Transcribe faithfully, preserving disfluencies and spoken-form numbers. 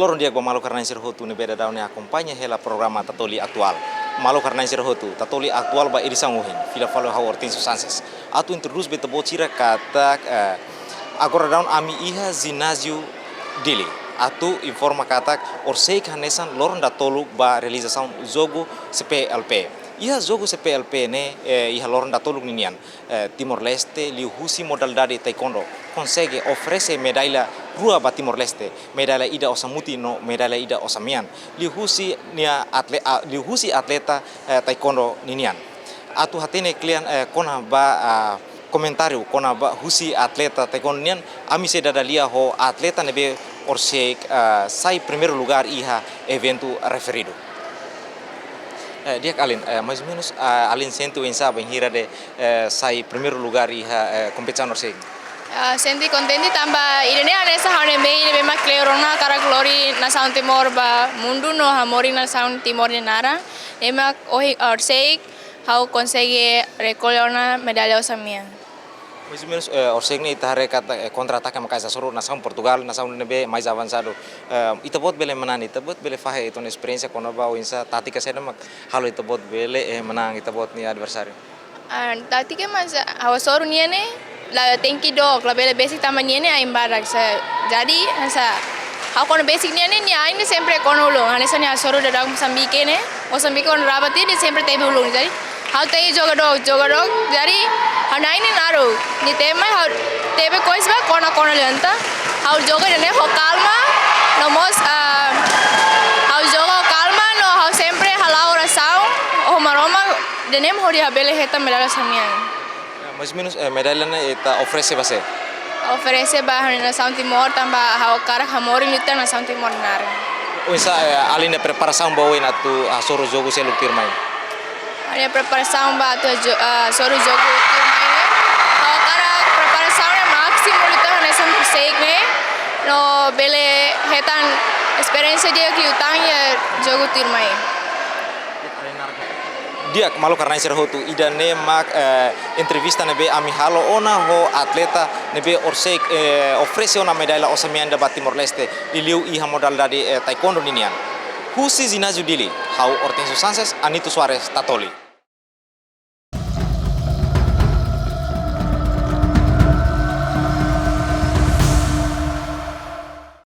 Loron di'ak ba maluk rona-na'in sira hotu ne'ebé daudaun ne'e akompaña hela programa Tatoli Atuál. Maluk rona-na'in sira hotu, Tatoli Atuál ba edisaun ohin, fila fali ha'u Hortensio Sanches. Atu introdús ba ita-boot sira katak, eh, agora daudaun ami iha jináziu Dili. Atu informa katak horiseik hanesan loron datoluk ba realizasaun jogu C P L P. Iha jogu C P L P ne'e, eh, iha loron datoluk ninian, eh, Timor-Leste liuhusi modalidade taekwondo konsege oferese medalla rua ba Timor-Leste, medalla ida osan-mutin no medalla ida osan-mean, liuhusi nia atle-, ah, liuhusi atleta, eh, taekwondo ninian. Atu hatene kle'an, eh, kona-ba, ah, komentáriu kona-ba husi atleta taekwondo nian, ami sei dada lia ho atleta ne'ebé horiseik, ah, sai primeiru lugar iha eventu referidu. Eh, di'ak alin, eh, mais ou menus, ah, alin sente oinsá bainhira de'it, eh, sai primeiru lugar iha, eh, kompetisaun horiseik? Ah, sente kontente tanba ida-ne'e hanesan ha'u-nia mehi ne'ebé mak kleur ona hakarak lori nasaun Timor ba mundu no hamoris nasaun Timor nia naran. Ne'e mak ohin horiseik ha'u konsege rekolla ona medalla osan-mean. Mais ou menus, eh, horiseik ne'e ita haree katak, eh, kontra-atake maka hasoru nasaun Portugal, nasaun ne'ebé mais avansadu. Eh, ita-boot bele manán, ita-boot bele fahe ita-nia esperiénsia kona-ba oinsá tátika saida mak halo ita-boot bele, eh, manán ita-boot nia adversáriu. Ah, tátika mak hanesan ha'u hasoru nia ne'e, la tenke dook, labele besik tanba nia ne'e ain badak sa. Jadi, hanesan ha'u kuandu besik nia ne'e, nia ain ne'e sempre kona ulun. Hanesan nia hasoru daudaun Mosambike ne'e, Mosambike kuandu raba tiha nia sempre tebe ulun. Jadi, ha'u tenke joga dook, joga dook. Jadi, ha'u-nia ain ne'e naruk. Nia tebe mai ha'u tebe kois ba kona, kona liu entaun. Ha'u joga ida-ne'e ho kalma, no mós, ah, ha'u joga ho kalma, no ha'u sempre hala'o orasaun ho Maromak, ida-ne'e mak hodi ha'u bele hetan medalla osan-mean. Mais ou menus, eh, medalla ne'e ita oferese ba sé? Oferese ba ha'u-nia nasaun Timor, tanba ha'u hakarak hamoris liután nasaun Timor nia naran. Oinsá, eh, alin nia preparasaun ba oin atu hasoru jogu seluk tuirmai? Ha'u-nia preparasaun ba atu jo-, eh, hasoru jogu tuirmai ne'e, ha'u hakarak preparasaun ne'e másimu liután hanesan horiseik ne'e, no bele hetan esperiénsia di'ak liután iha jogu tuirmai. Di'ak, maluk rona-na'in sira hotu, ida-ne'e mak, eh, entrevista ne'ebé ami halo ona ho atleta ne'ebé horiseik, eh, oferese ona medalla osan-mean ida ba Timor-Leste, liuliu iha modalidade, eh, taekwondo ninian. Husi jináziu Dili, ha'u Hortensio Sanches, Anito Soares, Tatoli.